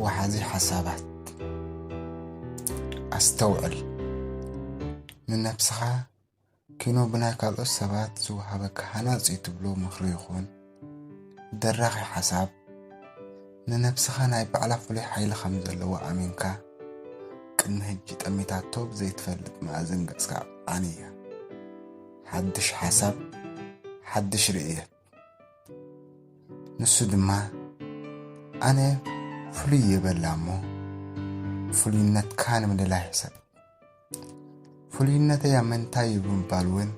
ወሓዚ ሓሳባት። ኣስተውዕል። ንነብስኻ ኪኖ ብናይ ካልኦት ሰባት ዝወሃበካ ሃናጺ ትብሎ ምኽሪ ይኹን ደራኺ ሓሳብ፣ ንነብስኻ ናይ ባዕላ ፍሉይ ሓይሊ ከም ዘለዎ ኣሚንካ፣ ቅድሚ ሕጂ ጠሚታቶ ብዘይትፈልጥ መኣዝን ገጽካ ዓንያ። ሓድሽ ሓሳብ፣ ሓድሽ ርእየት። ንሱ ድማ፣ ኣነ ፍሉይ እየ በላ እሞ፣ ፍሉይነትካ ንምልላይ ሕሰብ። ፍሉይነተይ ኣብ ምንታይ እዩ ብምባል እውን፣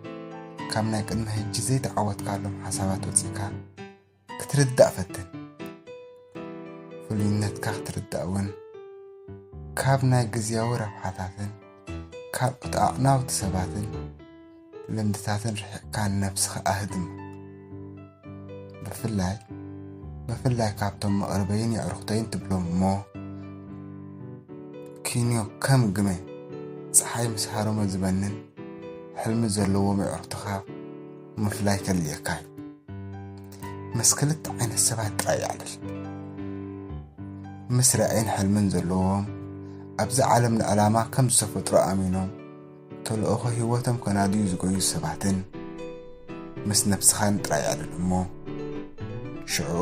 ካብ ናይ ቅድሚ ሕጂ ዘይተዓወትካሎም ሓሳባት ወጺእካ ክትርዳእ ፈትን። ፍሉይነትካ ክትርዳእ እውን፣ ካብ ናይ ግዝያዊ ረብሓታትን ካልኦት ኣዕናውቲ ሰባትን ልምድታትን ርሒቕካ ንነብስኻ ኣህድማ። ብፍላይ፣ ብፍላይ ካብቶም መቕርበይን የዕሩኽተይን ትብሎም እሞ፣ ኪንዮ ከም ግመ ጸሓይ ምስ ሃረሞ ዝበንን ሕልሚ ዘለዎም የዕሩኽትኻ ምፍላይ ከድልየካ እዩ። ምስ ክልተ ዓይነት ሰባት ጥራይ የዕልል። ምስ ራእይን ሕልምን ዘለዎም፣ ኣብዛ ዓለም ንዕላማ ከም ዝተፈጥሩ ኣሚኖም፣ ተልእኾ ህይወቶም ከናድዩ ዝጎዩ ሰባትን ምስ ነብስኻን ጥራይ የዕልል እሞ፣ ሽዑ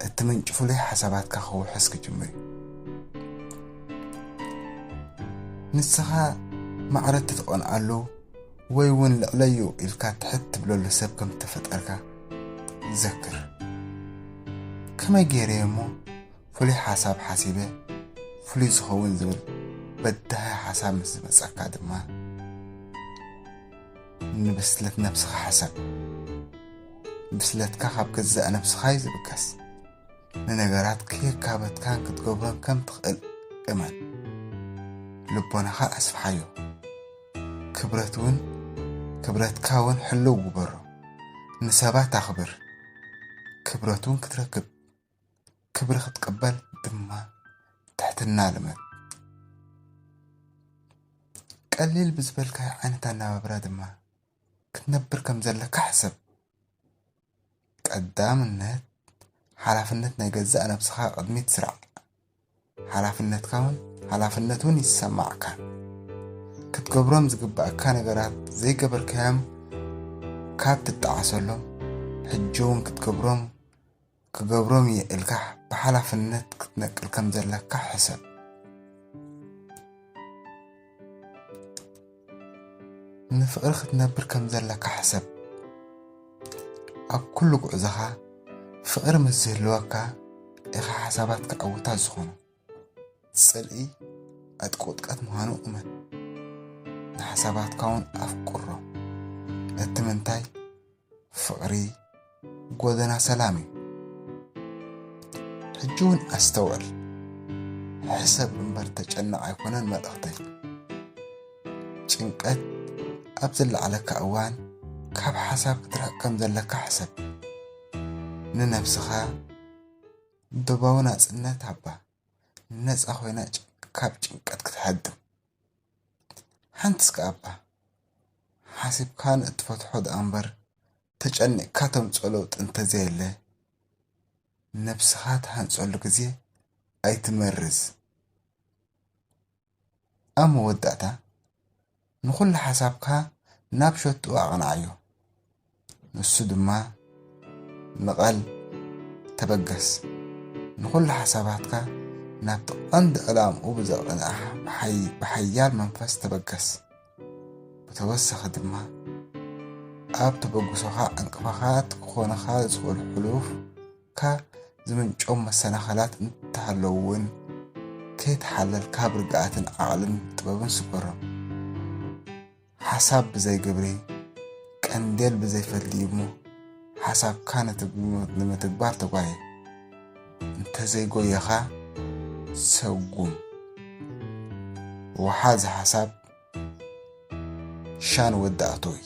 እቲ ምንጪ ፍሉይ ሓሳባትካ ክውሕስ ክጅምር እዩ። ንስኻ ማዕረ እትትቐንኣሉ ወይ እውን ልዕለዩ ኢልካ ትሕት ትብለሉ ሰብ ከም እተፈጠርካ ዘክር። ከመይ ገይረ እየ እሞ ፍሉይ ሓሳብ ሓሲበ ፍሉይ ዝኸውን ዝብል በዳሂ ሓሳብ ምስ ዝመጸካ ድማ ንብስለት ነብስኻ ሕሰብ። ብስለትካ ካብ ገዛእ ነብስኻ እዩ ዝብገስ። ንነገራት ከየካበትካን ክትገብሮን ከም ትኽእል እመን። ልቦናኻ ኣስፍሓዮ። ክብረት እውን፣ ክብረትካ እውን ሕልው ግበሮ። ንሰባት ኣኽብር። ክብረት እውን ክትረክብ፣ ክብሪ ክትቅበል ድማ ትሕትና ልመድ። ቀሊል ብዝበልካዮ ዓይነት ኣነባብራ ድማ ክትነብር ከም ዘለካ ሕሰብ። ቀዳምነት፣ ሓላፍነት ናይ ገዛእ ነብስኻ ቅድሚት ስራዕ። ሓላፍነትካ እውን፣ ሓላፍነት እውን ይሰማዕካ። ክትገብሮም ዝግባእካ ነገራት ዘይገበርካዮም ካብ ትጠዓሰሎም፣ ሕጂ እውን ክትገብሮም፣ ክገብሮም እየ ኢልካ ብሓላፍነት ክትነቅል ከም ዘለካ ሕሰብ። ንፍቕሪ ክትነብር ከም ዘለካ ሕሰብ። ኣብ ኩሉ ጉዕዞኻ ፍቕሪ ምስ ዝህልወካ ኢኻ ሓሳባትካ ዕዉታት ዝኾኑ። ጽልኢ ዕጥቂ ውድቀት ምዃኑ እመን። ንሓሳባትካ እውን ኣፍቅሮ። እቲ ምንታይ ፍቕሪ ጎደና ሰላም እዩ። ሕጂ እውን ኣስተውዕል። ሕሰብ እምበር ተጨነቕ ኣይኮነን መልእኽተይ። ጭንቀት ኣብ ዝለዓለካ እዋን ካብ ሓሳብ ክትርሕቕ ከም ዘለካ ሕሰብ። ንነብስኻ ዶባዊ ናጽነት ሃባ። ነጻ ኮይና ጭ-፣ ካብ ጭንቀት ክትሃድም። ሓንቲ እስከ ኣባ፣ ሓሲብካ ንእትፈትሖ ደኣ እምበር ተጨኒቕካ ተምጽኦ ለውጢ እንተዘየለ፣ ነብስኻ ትሃንጸሉ ግዜ ኣይትመርዝ። ኣብ መወዳእታ፣ ንኹሉ ሓሳብካ ናብ ሸትኡ ኣቕንዓዮ። ንሱ ድማ ንቐል ተበገስ። ንኹሉ ሓሳባትካ ናብቲ ቀንዲ ዕላምኡ ብዘቕንዕ ብሓይ-፣ ብሓያል መንፈስ ተበገስ። ብተወሳኺ ድማ፣ ኣብ ተበግሶኻ ዕንቅፋት ክኾኑኻ ዝኽእሉ ሕሉፍካ ዝምንጨው መሰናኸላት እንተሃለዉ እውን፣ ከይተሓለልካ ብርግኣትን ዓቕልን ጥበብን ስገሮም። ሓሳብ ብዘይ ግብሪ፣ ቀንዴል ብዘይ ፈትሊ እዩ እሞ፣ ሓሳብካ ንትግ-፣ ንምትግባር ተጓየ። እንተዘይጎየኻ፣ ሰጉም። ወሓዚ ሓሳብ ሻን ወዲ ኣቶይ።